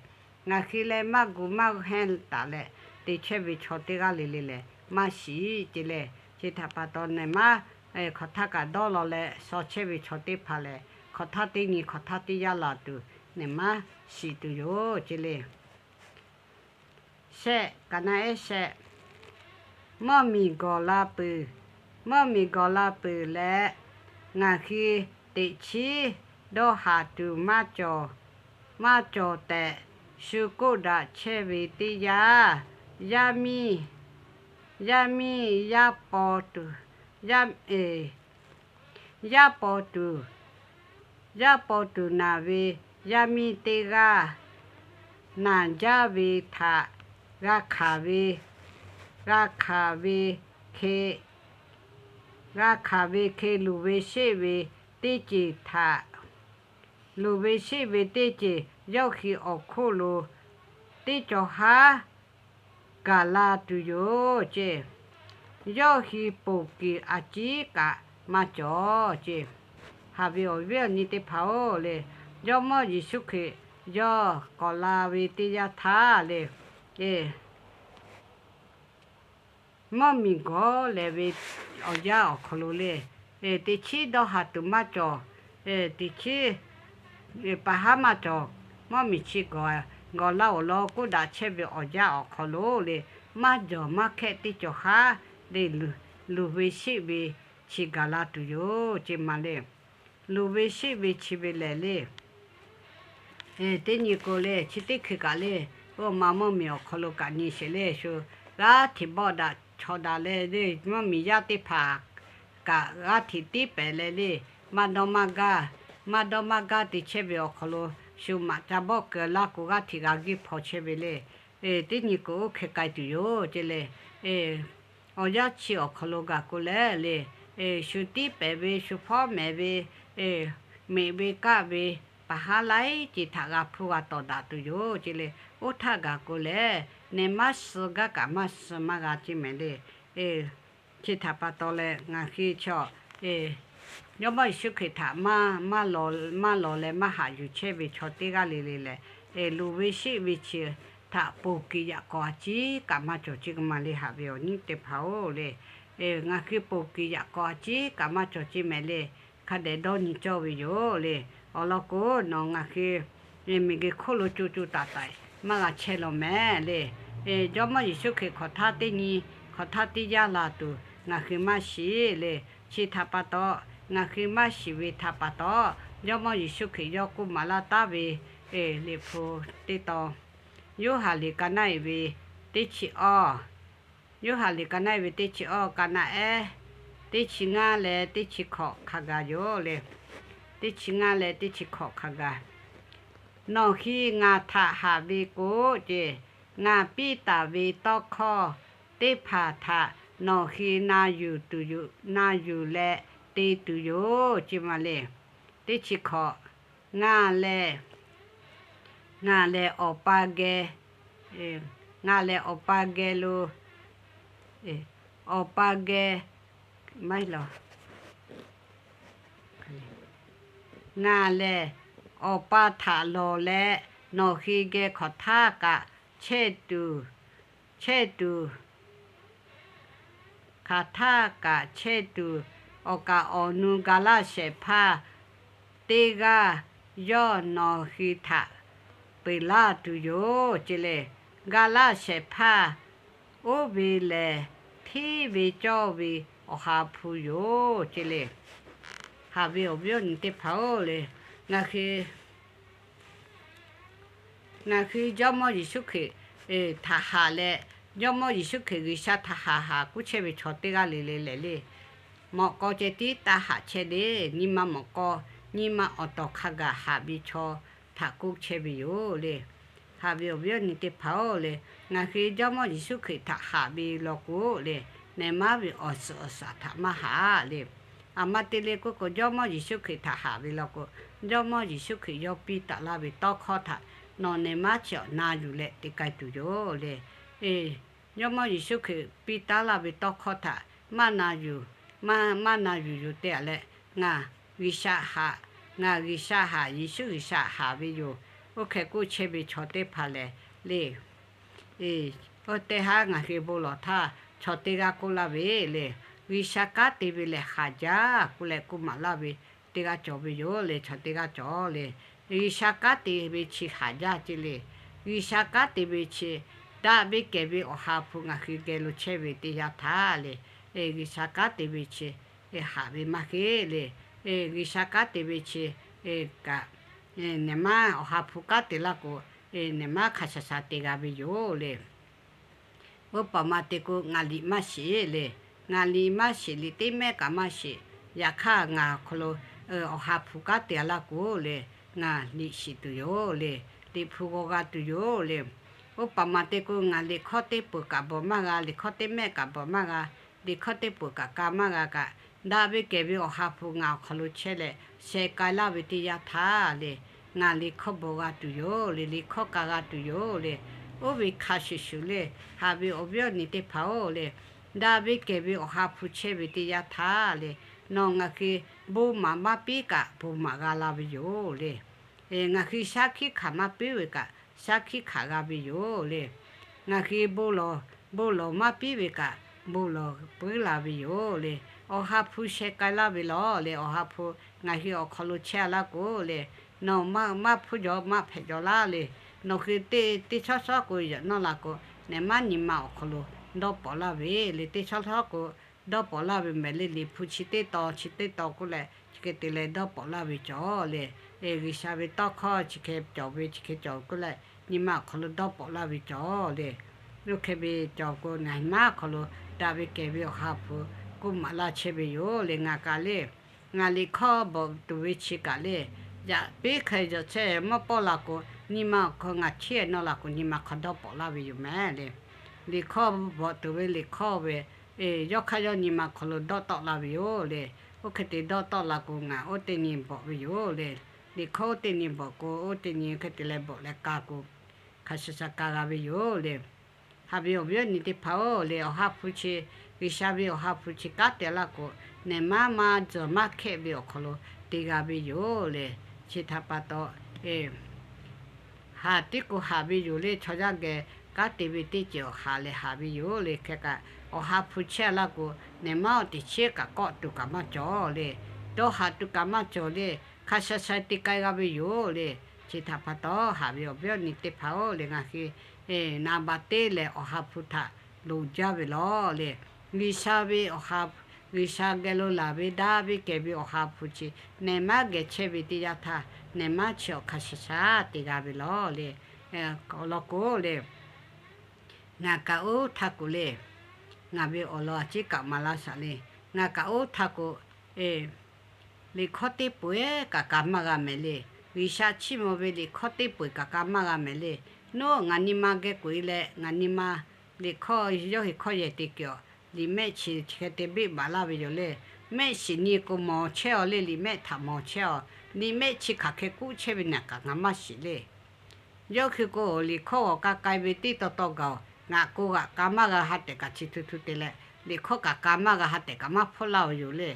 Ngaˬ hui leh maˇ gu maˇ hehnˇ taˍ leh te chehˇ ve chaw teˇ g'aˇ le le lehˬ maˇ shiˍ ce le. Chi htaꞈ pa taw nehˬ maˉ hk'awꞈ htaˇ kaꞈ dawˇ law leh shaw chehˇ ve chaw teˇ hpaˍ lehˬ, hk'awꞈ htaˇ teˇ nyi hk'awꞈ htaˇ teˇ yaˇ la tuˬ nehˬ maˉ shiˍ tuˬ yoˬ ce le. Shehˆ, ka naˆ ehˉ shehˆ. Mvuhˇmiˬ gawˬ la peuˬ. Mvuhˇmiˬ gawˬ la peuˬ leh, ngaˬ hui teꞈ chiˉ dawˇ haˍ tuˬ maˇ cawˬ, maˇ cawˬ tehꞈ shu k'oˆ daꞈ chehˇ ve teˇ yanˇ, yaˇ miˇ, yaˇ miˇ yaˇ paw tuˬ, yaˇ, yaˇ paw tuˬ, yaˇ paw tuˬ naˬ ve yaˇ miˇ teˇ g'aˇ naˬ jaˇ ve htaꞈ g'a hkanˍ ve, g'a hkanˍ ve hk'e, g'a hkanˍ ve hk'e luˬ ve sheˆ ve teˇ ceuˬ htaꞈ, luˬ ve sheˆ ve teˇ ceuˬ yawˇ hui awˬ hk'oˆ lo teˇ cawˬ haˉ gaˬ la tuˬ yoˬ ce. Yawˇ hui ponˬ kuiˬ a ciˉ kaꞈ maˇ cawˬ ce. Haꞈ ve awˬ viˉ awˬ nyi teˇ hpaˍ-oˬ le, Jawˇmawˇ Yeˍsuˆ Hkriꞈ yawˇ k'awꞈ la ve teˇ yanˇ htaˇ le, mvuhˇmiˬ gawˬ leh ve awˬ yanˇ awˬ hk'aw lo le, teꞈ chiˉ dawˇ haˍ tuˬ maˇ cawˬ, teꞈ chiˉ pa haˉ maˇ cawˬ, mvuhˇmiˬ chi gawˬ, gawˬ laˇ-oˬ law k'oˆ daꞈ chehˇ ve awˬ yanˇ awˬ hk'aw lo le, maˇ jawˬ maˇ hkehˆ teˇ cawˬ haˉ le, luˬ ve sheˆ ve chi gaˬ la tuˬ yoˬ ce ma le. Luˬ ve sheˆ ve chi ve lehˬ le, teˇ nyi k'o le, chi teˇ hkui kaꞈ le, oˇ ma mvuhˇmiˬ awˬ hk'aw lo kaꞈ nyi sheˍ le, shu g'aˇ hteꞈ bawˆ daꞈ chaw daꞈ leh le, mvuhˇmiˬ yaˇ teˇ hpaˍ kaꞈ g'aˇ hteꞈ tiˉ pehˍ leh le, maˇ dawˇ maˇ gaˇ, maˇ dawˇ maˇ gaˇ te chehˇ ve awˬ hk'aw lo shu maꞈ ca bawˆ keu laˇ k'o g'aˇ hteꞈ g'a guiˇ hpaw chehˇ ve le. Teˇ nyi k'o oˇ hk'e k'ai tuˬ yoˬ ce le. Awˬ yanˇ chi awˬ hk'aw lo gaˬ k'o leh le, shu tiˉ pehˍ ve, shu hpawˉ mehˍ ve, meꞈ ve kaˆ ve, pa haˉ laiˉ ceuˬ htaꞈ g'a hpuˇ g'a tawˍ daꞈ tuˬ yoˬ ce le. Oˇ htaˇ gaˬ k'o leh, nehˬ maˇ suh gaˇ kaꞈ maˇ suh maˇ g'a ce mehˍ le. Chi htaꞈ pa taw leh ngaˬ hui chaw Jawˇmawˇ Yeˍsuˆ Hkriꞈ htaꞈ maˇ, maˇ lawˬ leh maˇ haꞈ yuˬ chehˇ ve chaw teˇ g'aˇ le le lehˬ, luˬ ve sheˆ ve chi htaꞈ ponˬ kuiˬ yaꞈ k'awꞈ a ciˉ kaꞈ maˇ cawˬ ce k'o ma le. Haꞈ ve awˬ nyi teˇ hpaˍ-oˬ le, ngaˬ hui ponˬ kuiˬ yaꞈ k'awꞈ a ciˉ kaꞈ maˇ cawˬ ce mehˍ le. Hk'a dehꞈ dawˇ nyi cawˇ ve yoˬ le. Awˬ lawn k'o, nawˬ ngaˬ hui miˬguiˬ hk'oˆ lo co co taiˍ taiˍ maˇ g'a chehˇ law mehˍ le. Jawˇmawˇ Yeˍsuˆ Hkriꞈ hk'awꞈ htaˇ teˇ nyi, hk'awꞈ htaˇ teˇ yanˇ la tuˬ ngaˬ hui maˇ shiˍ le. Chi htaꞈ pa taw, ngaˬ hui maˇ shiˍ ve htaꞈ pa taw, Jawˇmawˇ Yeˍsuˆ Hkriꞈ yawˇ k'oˆ maˍ laˇ taˉ ve Liꞈ hpu teˇ tawn, Yoˇhanˬ liꞈ ka naˉ e ve teˇ chi awˇ, Yoˇhanˬ liꞈ ka naˉ e ve teˇ chi awˇ, ka naˆ ehˉ teˇ chi ngaˇ leh teˇ chi hkawꞈ hk'a gaˬ yoˬ le. Teˇ chi ngaˇ leh teˇ chi hkawꞈ hk'a gaˬ, Nawˬ hui ngaˬ htaꞈ haꞈ ve k'o, ce, ngaˬ piˇ taˍ ve tawˇ hkawˇ teˇ hpaˍ htaꞈ nawˬ hui na yuˬ tuˬ yoˬ, na yuˬ leh te tuˬ yoˬ, ce ma le. Teˇ chi hkawꞈ, ngaˬ lehˬ, ngaˬ lehˬ Awˬ pa geh, ngaˬ lehˬ Awˬ pa geh lo, Awˬ pa geh, ngaˬ lehˬ Awˬ pa htaꞈ lawˬ leh, nawˬ hui geh hk'aˬ htaˇ kaꞈ chehˇ tuˬ, chehˇ tuˬ, hk'aˬ htaˇ kaꞈ chehˇ tuˬ, awˬ kaˍ awˬ nu ga laˇ shehˍ hpaˇ teˇ g'aˇ yawˇ nawˬ hui htaꞈ peuˬ laˇ tuˬ yoˬ, ce le. Ga laˇ shehˍ hpaˇ oˇ ve lehˬ, hteˇ ve cawˇ ve Awˬ ha hpu yoˬ, ce le. Haꞈ ve awˬ viˉ awˬ nyi teˇ hpaˍ-oˬ le, ngaˬ hui ngaˬ hui Jawˇmawˇ Yeˍsuˆ Hkriꞈ htaꞈ haꞈ leh, Jawˇmawˇ Yeˍsuˆ Hkriꞈ G'uiˬsha htaꞈ haꞈ haꞈ k'oˆ chehˇ ve chaw teˇ g'aˇ le le lehˬ le, mawꞈ k'aw ceh tiˉ taˇ haꞈ chehˇ le. Nyi ma mawꞈ k'aw, nyi ma awˬ tawˍ hk'a gaˬ haꞈ ve chaw htaꞈ k'oˆ chehˇ ve yoˬ le. Haꞈ ve awˬ viˉ awˬ nyi teˇ hpaˍ-oˬ le, ngaˬ hui Jawˇmawˇ Yeˍsuˆ Hkriꞈ htaꞈ haꞈ ve law k'o le, nehˬ maˉ ve awˬ suhˍ awˬ shaˍ htaꞈ maˇ haꞈ le. Aˬ ma te le k'oˆ k'o, Jawˇmawˇ Yeˍsuˆ Hkriꞈ htaꞈ haꞈ ve law k'o, Jawˇmawˇ Yeˍsuˆ Hkriꞈ yawˇ piˇ taˍ laˇ ve tawˇ hkawˇ htaꞈ nawˬ nehˬ maˉ chi awˬ na yuˬ leh te k'ai tuˬ yoˬ le. Jawˇmawˇ Yeˍsuˆ Hkriꞈ piˇ taˍ laˇ ve tawˇ hkawˇ htaꞈ maˇ na yuˬ, maˇ na yuˬ yoˬ te a leh, ngaˬ G'uiˬsha haꞈ, ngaˬ G'uiˬsha haꞈ, Yeˍsuˆ G'uiˬsha haꞈ ve yoˬ. Oˇ hk'e k'oˆ chehˇ ve chaw teˇ hpaˍ lehˬ le, oˇ teˇ haˉ ngaˬ hui bon lawˬ htaˇ chaw teˇ g'aˇ k'oˆ laˇ ve le, G'uiˬsha kanˉ te ve lehˬ haˍ jaˇ k'oˆ leh k'oˆ maˍ laˇ ve teˇ g'aˇ cawˬ ve yoˬ le. Chaw teˇ g'aˇ cawˬ le, G'uiˬsha kanˉ te ve chi haˍ jaˇ ce le. G'uiˬsha kanˉ te ve chi daꞈ ve kehˬ ve Awˬ ha hpu ngaˬ hui geh lo chehˇ ve teˇ yanˇ htaˇ le, G'uiˬsha kanˉ te ve chi haꞈ ve maˇ heˆ le. G'uiˬsha kanˉ te ve chi kaꞈ, nehˬ maˉ Awˬ ha hpu kanˉ te laˇ k'o, nehˬ maˉ hk'a sha sha te g'a ve yoˬ le. Oˇ paˍ ma te k'o, ngaˬ liꞈ maˇ shiˍ le. Ngaˬ liꞈ maˇ shiˍ, liꞈ teˇ mehˆ kaꞈ maˇ shiˍ. Yaꞈ hk'aˇ ngaˬ awˬ hk'aw lo Awˬ ha hpu kanˉ te laˇ k'o le, ngaˬ liꞈ shiˍ tuˬ yoˬ le. Liꞈ hpu g'aw g'a tuˬ yoˬ le. Oˇ paˍ ma te k'o, ngaˬ liꞈ hkawˇ teˇ peuˬ kaꞈ bawˬ maˇ g'a, liꞈ hkawˇ teˇ mehˆ kaꞈ bawˬ maˇ g'a, liꞈ hkawˇ teˇ peuˬ kaꞈ ka maˇ g'a kaꞈ, daꞈ ve kehˬ ve Awˬ ha hpu ngaˬ awˬ hk'aw lo chehˇ leh sheh k'ai laˇ ve teˇ yanˇ htaˇ le, ngaˬ liꞈ hkawˇ bawˬ g'a tuˬ yoˬ le, liꞈ hkawˇ ka g'a tuˬ yoˬ le. Oˇ ve hk'a shuˍ shuˍ le, haꞈ ve awˬ viˉ awˬ nyi teˇ hpaˍ-oˬ le, daꞈ ve kehˬ ve Awˬ ha hpu chehˇ ve teˇ yanˇ htaˇ le, nawˬ ngaˬ hui bon maˍ maˇ piˇ kaꞈ bon maˍ g'a la ve yoˬ le. Ngaˬ hui shaˉ hkiˆ hkanˍ maˇ piˇ ve kaꞈ shaˉ hkiˆ hkanˍ g'a ve yoˬ le. Ngaˬ hui bon lawˬ, bon lawˬ maˇ piˇ ve kaꞈ bon lawˬ puiˉ la ve yoˬ le. Awˬ ha hpu sheh k'ai laˇ ve lawˬ le. Awˬ ha hpu ngaˬ hui awˬ hk'aw lo chehˇ laˇ k'o le, nawˬ maˇ hpuˇ jaw maˇ hpehꞈ jaw laˇ le. Nawˬ hui teˇ teˇ shawˉ shawˉ k'o yaꞈ nawˇ la k'o, nehˬ maˉ nyi ma awˬ hk'aw lo dawˇ pawˍ laˇ ve le. Teˇ shawˉ shawˉ k'o dawˇ pawˍ laˇ ve mehˍ le. Liꞈ hpu chi teˇ tawn chi teˇ tawn k'oˆ leh chi hk'e te leh dawˇ pawˍ laˇ ve cawˬ le. G'uiˬsha ve tawˇ hkawˇ chi hk'e cawˬ ve chi hk'e cawˬ k'oˆ leh, nyi ma awˬ hk'aw lo dawˇ pawˍ laˇ ve cawˬ le. Oˇ hk'e ve cawˬ k'o, ngaˬ maˉ awˬ hk'aw lo daꞈ ve kehˬ ve Awˬ ha hpu k'oˆ maˍ laˇ chehˇ ve yoˬ le. Ngaˬ kaꞈ le, ngaˬ liꞈ hkawˇ bawˬ tuˬ ve chi kaꞈ le, yaꞈ piˉ hk'e yaꞈ chehˇ mawˇ pawˆ la k'o, nyi ma awˬ hk'aw ngaˬ chiˇ e nawˇ la k'o, nyi ma hk'aw dawˇ pawˍ laˇ ve yoˬ mehˍ le. Liꞈ hkawˇ bawˬ tuˬ ve liꞈ hkawˇ ve, yawˇ hk'aˇ yawˇ nyi ma hk'aw lo dawˇ tawˆ la ve yoˬ le. Oˇ hk'e te dawˇ tawˆ la k'o, ngaˬ oˇ teˇ nyi bawˬ ve yoˬ le. Liꞈ hkawˇ oˇ teˇ nyi bawˬ k'o, oˇ teˇ nyi hk'e te leh bawˬ leh ka k'o, hk'a sha sha ka g'a ve yoˬ le. Haꞈ ve awˬ viˉ awˬ nyi teˇ hpaˍ-oˬ le, Awˬ ha hpu chi, G'uiˬsha ve Awˬ ha hpu chi kanˉ te laˇ k'o, nehˬ maˉ maˇ tzuhˬ maˇ hkehˆ ve awˬ hk'aw lo te g'a ve yoˬ le. Chi htaꞈ pa taw, haꞈ tiˉ k'o haꞈ ve yoˬ le. Chaw yaˇ geh kanˉ te ve teˇ ceuˬ awˬ haꞈ lehˬ haꞈ ve yoˬ le. Hk'e kaꞈ, Awˬ ha hpu chehˇ laˇ k'o, nehˬ maˉ awˬ teꞈ chiˉ kaꞈ kawˆ tuˬ kaꞈ maˇ cawˬ le. Dawˇ haꞈ tuˬ kaꞈ maˇ cawˬ le. Hk'a sha sha te k'ai g'a ve yoˬ le. Chi htaꞈ pa taw, haꞈ ve awˬ viˉ awˬ nyi teˇ hpaˍ-oˬ le, ngaˬ hui naˍ baˬ teˇ lehˬ Awˬ ha hpu htaꞈ loˍ jaˇ ve lawˬ le. G'uiˬsha ve Awˬ ha G'uiˬsha geh lo laˬ ve daˇ ve kehˬ ve Awˬ ha hpu chi nehˬ maˉ geh chehˇ ve teˇ yanˇ htaˇ, nehˬ maˉ chi awˬ hk'a sha sha te g'a ve lawˬ le. Awˬ lawn k'o le, ngaˬ kaꞈ oˇ htaˇ k'o le, ngaˬ ve awˬ lawn a ciˉ kaꞈ maˍ laˇ shaˍ le. Ngaˬ kaꞈ oˇ htaˇ k'o, liꞈ hkawˇ teˇ peu-eˬ kaꞈ ka maˇ g'a mehˍ le. G'uiˬsha chiˇ mvuh ve liꞈ hkawˇ teˇ peu-eˬ kaꞈ ka maˇ g'a mehˍ le. Nawˬ ngaˬ nyi ma geh k'oꞈ e leh, ngaˬ nyi ma liꞈ hkawˇ yawˇ hui hkawˇ yehˬ te kuiˬ awˬ, liꞈ mehˆ chi hk'e te beˆ baˬ laˇ ve yoˬ le. Mehˆ shiˍ nyi k'o mawˬ chehˇ aw le, liꞈ mehˆ htaꞈ mawˬ chehˇ aw. Liꞈ mehˆ chi hk'aˬ hk'e k'oˆ chehˇ ve naˬ kaꞈ ngaˬ maˇ shiˍ le. Yawˇ hui k'o, liꞈ hkawˇ g'awˬ ka k'ai ve teˇ taw taw gaˬ-oˬ, ngaˬ k'o g'aꞈ ka maˇ g'a ha tehꞈ kaꞈ chi htu htu te leh, liꞈ hkawˇ kaꞈ ka maˇ g'a ha tehꞈ kaꞈ maˇ hpfuhˇ laˇ ve yoˬ le.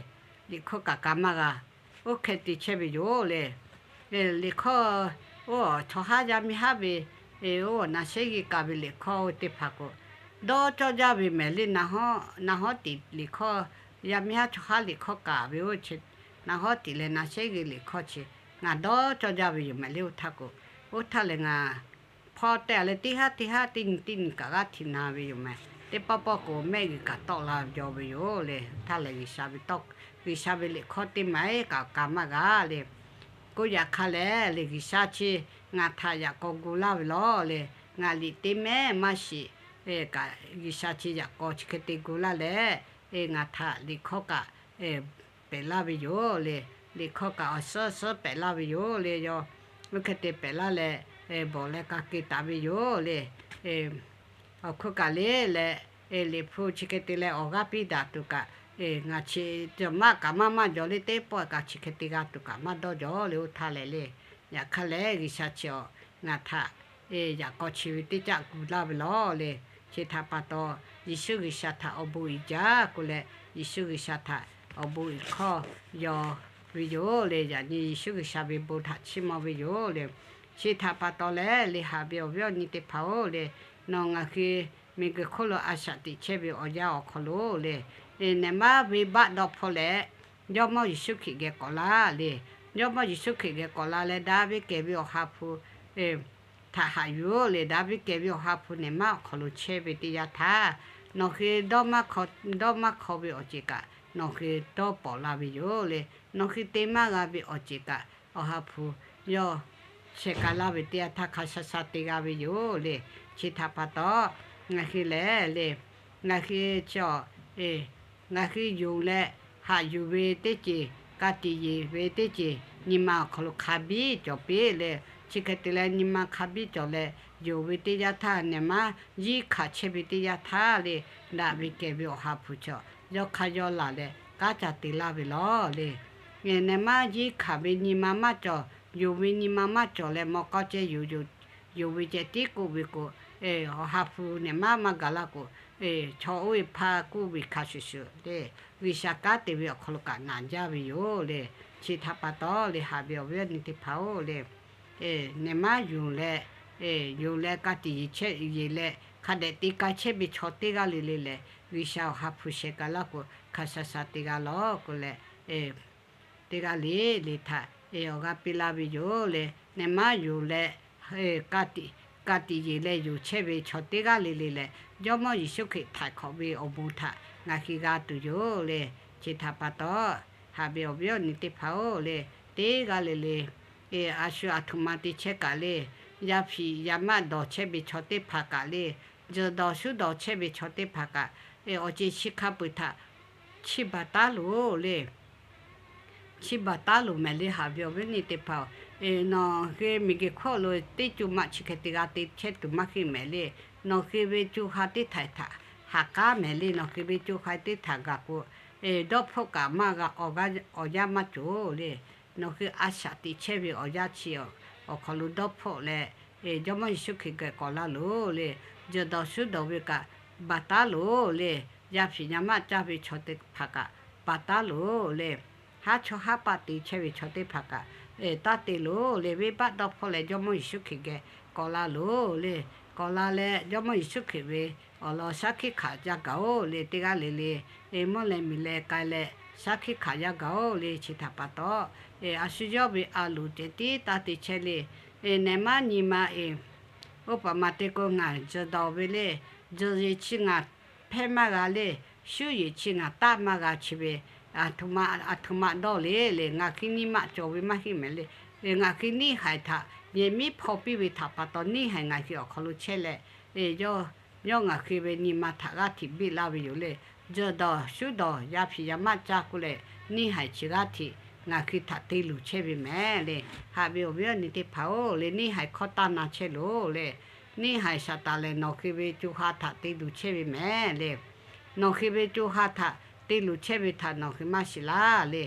Liꞈ hkawˇ kaꞈ ka maˇ g'a, oˇ hk'e te chehˇ ve yoˬ le. Liꞈ hkawˇ, oˇ chaw haˉ yaˇ miˇ haˉ ve, oˇ naˬ shehˉ g'uiˇ kaꞈ ve liꞈ hkawˇ oˇ teˇ hpaˍ k'o, dawˇ cawˇ jaˇ ve mehˍ le. Naˬ hawˉ tiꞈ liꞈ hkawˇ, yaˇ miˇ haˉ chaw haˉ liꞈ hkawˇ kaꞈ ve oˇ chi, naˬ hawˉ tiꞈ leh naˬ shehˉ g'uiˇ liꞈ hkawˇ chi ngaˬ dawˇ cawˇ jaˇ ve yoˬ mehˍ le. Oˇ htaˇ k'o, oˇ htaˇ lehˬ ngaˬ hpawˇ te a leh teˇ haˉ teˇ haˉ teˇ nyi teˇ nyi kaꞈ g'aˇ hti na ve yoˬ mehˍ. Teˇ pawˆ pawˆ k'o mehˆ g'uiˬ kaꞈ tawˆ la jaw ve yoˬ le. Oˇ htaˇ lehˬ G'uiˬsha ve tawˇ, G'uiˬsha ve liꞈ hkawˇ teˇ maˬ eˉ kaꞈ ka maˇ g'a le. K'oˆ yaꞈ hk'aˇ lehˬ le, G'uiˬsha chi ngaˬ htaꞈ yaꞈ k'aw gu laˇ ve lawˬ le. Ngaˬ liꞈ teˇ mehˆ maˇ shiˍ kaꞈ, G'uiˬsha chi yaꞈ k'aw chi hk'e te gu laˇ leh, ngaˬ htaꞈ liꞈ hkawˇ kaꞈ pehꞈ laˇ ve yoˬ le. Liꞈ hkawˇ kaꞈ awˬ suhˉ suhˉ pehꞈ laˇ ve yoˬ le. Yawˇ oˇ hk'e te pehꞈ laˇ leh, bawˬ leh ka ke taˍ ve yoˬ le. Awˬ hk'oˆ kaꞈ le leh, liꞈ hpu chi hk'e te leh awˬ g'aˇ piˇ daꞈ tuˬ kaꞈ, ngaˬ chi maˇ kaꞈ maˇ maˇ jawˬ le. Teˇ pawˆ kaꞈ chi hk'e te g'a tuˬ kaꞈ maˇ dawˇ jawˬ le. Oˇ htaˇ lehˬ le, yaꞈ hk'aˇ lehˬ G'uiˬsha chi awˬ ngaˬ htaꞈ yaꞈ k'aw chi ve teˇ caˆ gu laˇ ve lawˬ le. Chi htaꞈ pa taw, Yeˍsuˆ G'uiˬsha htaꞈ awˬ bon uiˍ jaˇ k'oˆ leh, Yeˍsuˆ G'uiˬsha htaꞈ awˬ bon uiˍ hkawˇ yaw ve yoˬ le. Yaꞈ nyi Yeˍsuˆ G'uiˬsha ve bon htaꞈ chiˇ mvuh ve yoˬ le. Chi htaꞈ pa taw lehˬ le, haꞈ ve awˬ viˉ awˬ nyi teˇ hpaˍ-oˬ le, nawˬ ngaˬ hui miˬguiˬ hk'oˆ lo a shaꞈ teꞈ chehˇ ve awˬ yanˇ awˬ hk'aw lo le, nehˬ maˉ venˇbaˆ dawˇ hpawˇ leh, Jawˇmawˇ Yeˍsuˆ Hkriꞈ geh k'awꞈ la le. Jawˇmawˇ Yeˍsuˆ Hkriꞈ geh k'awꞈ la leh, daꞈ ve kehˬ ve Awˬ ha hpu htaꞈ haꞈ yuˬ-oˬ le. Daꞈ ve kehˬ ve Awˬ ha hpu nehˬ maˉ awˬ hk'aw lo chehˇ ve teˇ yanˇ htaˇ, nawˬ hui dawˇ maˇ hkawˇ ve awˬ ceuˬ kaꞈ nawˬ hui dawˇ pawˍ la ve yoˬ le. Nawˬ hui te maˇ g'a ve awˬ ceuˬ kaꞈ Awˬ ha hpu yawˇ sheh ka laˇ ve teˇ yanˇ htaˇ hk'a sha sha te g'a ve yoˬ le. Chi htaꞈ pa taw, ngaˬ hui lehˬ le, ngaˬ hui chi awˬ, ngaˬ hui yonˍ leh haꞈ yuˬ ve teˇ ceuˬ, ka tiꞈ yeˬ ve teˇ ceuˬ, nyi ma awˬ hk'aw lo hk'a biˇ cawˬ piˇ le. Chi hk'e te leh nyi ma hk'a biˇ cawˬ leh, yonˍ ve teˇ yanˇ htaˇ nehˬ maˉ yiˇ hkanˍ chehˇ ve teˇ yanˇ htaˇ le, daꞈ ve kehˬ ve Awˬ ha hpu chaw yawˇ hk'aˇ yawˇ laˬ leh kanˉ ca te laˇ ve lawˬ le. Nehˬ maˉ yiˇ hkanˍ ve nyi ma maˇ cawˬ, yonˍ ve nyi ma maˇ cawˬ leh mawˇ k'awˇ ceh yoˬ, yonˍ ve ceh tiˉ k'oˆ ve k'o, Awˬ ha hpu nehˬ maˉ maˇ gaˬ laˇ k'o, chaw oˇ ve hpaˇ k'oˆ ve hkanˍ shuˍ shuˍ le, G'uiˬsha kanˉ te ve awˬ hk'aw lo kaꞈ naˍ jaˇ ve yoˬ le. Chi htaꞈ pa taw le, haꞈ ve awˬ viˉ awˬ nyi teˇ hpaˍ-oˬ le, nehˬ maˉ yonˍ leh, yonˍ leh ka tiꞈ yeˬ chehˇ yeˬ leh hk'a dehꞈ te k'ai chehˇ ve chaw teˇ g'aˇ le le lehˬ, G'uiˬsha Awˬ ha hpu sheh ka laˇ k'o hk'a sha sha te g'a lawˬ k'oˆ leh, teˇ g'aˇ le le htaꞈ awˬ g'aˇ piˇ laˇ ve yoˬ le. Nehˬ maˉ yonˍ leh ka tiꞈ yeˬ leh yonˍ chehˇ ve chaw teˇ g'aˇ le le lehˬ, Jawˇmawˇ Yeˍsuˆ Hkriꞈ htaiˍ hk'awꞈ ve awˬ bon htaꞈ ngaˬ hui g'a tuˬ yoˬ le. Chi htaꞈ pa taw, haꞈ ve awˬ viˉ awˬ nyi teˇ hpaˍ-oˬ le, teˇ g'aˇ le le a shu aˬ htoꞈ ma te chehˇ kaꞈ le, yaˇ hpiꞈ yaˇ maˆ dawˬ chehˇ ve chaw teˇ hpaˍ kaꞈ le, tzuhˬ dawˬ shuˉ dawˬ chehˇ ve chaw teˇ hpaˍ kaꞈ, awˬ ceuˬ chi hk'a peu-eˬ htaꞈ chiˇ baˬ taˉ loˬ le. Chiˇ baˬ taˉ loˬ mehˍ le, haꞈ ve awˬ viˉ awˬ nyi teˇ hpaˍ-oˬ. Nawˬ hui miˬguiˬ hkawˇ lo teˇ co maꞈ chi hk'e te g'a te chehˇ tuˬ maˇ heˆ mehˍ le. Nawˬ hui ve co ha teˇ htaiꞈ htaꞈ haꞈ k'aˉ mehˍ le. Nawˬ hui ve co ha teˇ htaꞈ gaˬ k'o, dawˇ hpfuhˆ kaꞈ maˇ g'a, awˬ yanˇ maˇ cawˬ le. Nawˬ hui a shaꞈ teꞈ chehˇ ve awˬ yanˇ chi awˬ hk'aw lo dawˇ hpfuhˆ leh, Jawˇmawˇ Yeˍsuˆ Hkriꞈ geh k'awꞈ la loˬ le. Tzuhˬ dawˬ shuˉ dawˬ ve kaꞈ baˬ taˉ loˬ le. Yaˇ hpiꞈ yaˇ maˆ caˇ ve chaw teˇ hpaˍ kaꞈ baˬ taˉ loˬ le. Haˉ chawˇ haˉ paˆ te chehˇ ve chaw teˇ hpaˍ kaꞈ taˇ te loˬ le. Venˇbaˆ dawˇ hpfuhˆ leh Jawˇmawˇ Yeˍsuˆ Hkriꞈ geh k'awꞈ la loˬ le. K'awꞈ la leh Jawˇmawˇ Yeˍsuˆ Hkriꞈ ve awˬ lawn shaˉ hkiˆ hkanˍ yaˇ gaˬ-oˬ le. Teˇ g'aˇ le le mvuhˇ leh miˬ leh k'ai leh shaˉ hkiˆ hkanˍ yaˇ gaˬ-oˬ le. Chi htaꞈ pa taw, a shu yawˇ ve a loˍ ceh tiˉ taˇ te chehˇ le. Nehˬ maˉ nyi ma e, oˇ paˍ maˍ te k'o ngaˬ tzuhˬ dawˬ ve le. Tzuhˬ yeˬ chi ngaˬ hpehˇ maˇ g'a le. shuˉ yeˬ chi ngaˬ taˇ maˇ g'a chi ve, aˬ htoꞈ ma dawˇ le le, ngaˬ hui nyi ma cawˬ ve maˇ heˆ mehˍ le. Ngaˬ hui neˇ haiˬ htaꞈ yehˬ miˉ hpaw piˇ ve htaꞈ pa taw, neˇ haiˬ ngaˬ hui awˬ hk'aw lo chehˇ leh, yawˇ ngaˬ hui ve nyi ma htaꞈ g'aˇ hteꞈ biˇ laˇ ve yoˬ le. Jawˇ dawˬ shuˉ dawˬ yaˇ hpiˍ yaˇ maˆ caˇ k'oˆ leh, neˇ haiˬ chi g'aˇ hteꞈ ngaˬ hui htaꞈ te luˬ chehˇ ve mehˍ le. Haꞈ ve awˬ viˉ awˬ nyi teˇ hpaˍ-oˬ le, neˇ haiˬ hkawˇ taˇ na chehˇ loˬ le. Neˇ haiˬ Saˍtanˍ lehˬ nawˬ hui ve co ha htaꞈ te luˬ chehˇ ve mehˍ le. Nawˬ hui ve co ha htaꞈ te luˬ chehˇ ve htaꞈ nawˬ hui maˇ shiˍ laˇ le.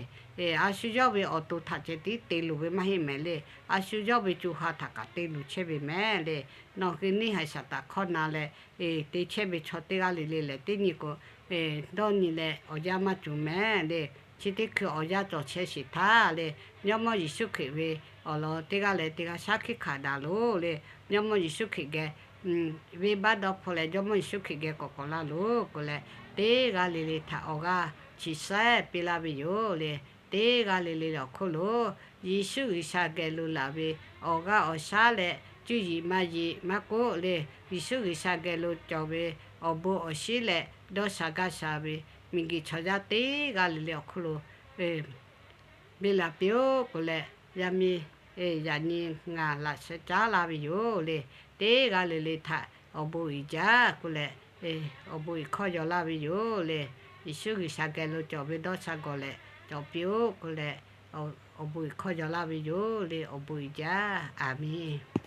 A shu yawˇ ve awˬ to htaꞈ ceh tiˉ te luˬ ve maˇ heˆ mehˍ le. A shu yawˇ ve co ha htaꞈ kaꞈ te luˬ chehˇ ve mehˍ le. Nawˬ hui neˇ haiˬ Saˍtanˍ hkawˇ na leh te chehˇ ve chaw teˇ g'aˇ le le lehˬ, teˇ nyi k'o dawˇ nyi leh awˬ yanˇ maˇ cawˬ mehˍ le. Chi teˇ hkui awˬ yanˇ cawˬ chehˇ sheˍ htaˇ le, Jawˇmawˇ Yeˍsuˆ Hkriꞈ ve awˬ lawn teˇ g'aˇ leh teˇ g'aˇ shaˉ hkiˆ hkanˍ daꞈ loˬ le. Jawˇmawˇ Yeˍsuˆ Hkriꞈ geh venˇbaˆ dawˇ hpfuhˇ leh Jawˇmawˇ Yeˍsuˆ Hkriꞈ geh k'awꞈ k'awꞈ laˇ loˬ k'oˆ leh, teˇ g'aˇ le le htaꞈ awˬ g'aˇ chi sehˉ piˇ laˇ ve yoˬ le. Teˇ g'aˇ le le awˬ hk'oˆ lo Yeˍsuˆ G'uiˬsha geh lo laˬ ve awˬ g'aˇ awˬ shaˉ leh cuˇ yiˍ maˇ yiˍ maˇ k'oˆ le, Yeˍsuˆ G'uiˬsha geh lo cawˬ ve awˬ bon awˬ shinˉ leh dawˇ sha gaˇ sha ve miˬguiˬ chaw yaˇ teˇ g'aˇ le le awˬ hk'oˆ lo biˇlaˬ piˇ-oˆ k'oˆ leh, yaˇ miˇ yaꞈ nyi ngaˬ laꞈ sheh caˉ laˇ ve yoˬ le. Teˇ g'aˇ le le htaꞈ awˬ bon uiˍ jaˇ k'oˆ leh, awˬ bon uiˍ hkawˇ yaw laˇ ve yoˬ le. Yeˍsuˆ G'uiˬsha geh lo cawˬ ve dawˇ sha gawˬ leh cawˬ piˇ-oˆ k'oˆ leh, awˬ bon uiˍ hkawˇ yaw laˇ ve yoˬ le. Awˬ bon uiˍ jaˇ. Aˬ miˍ.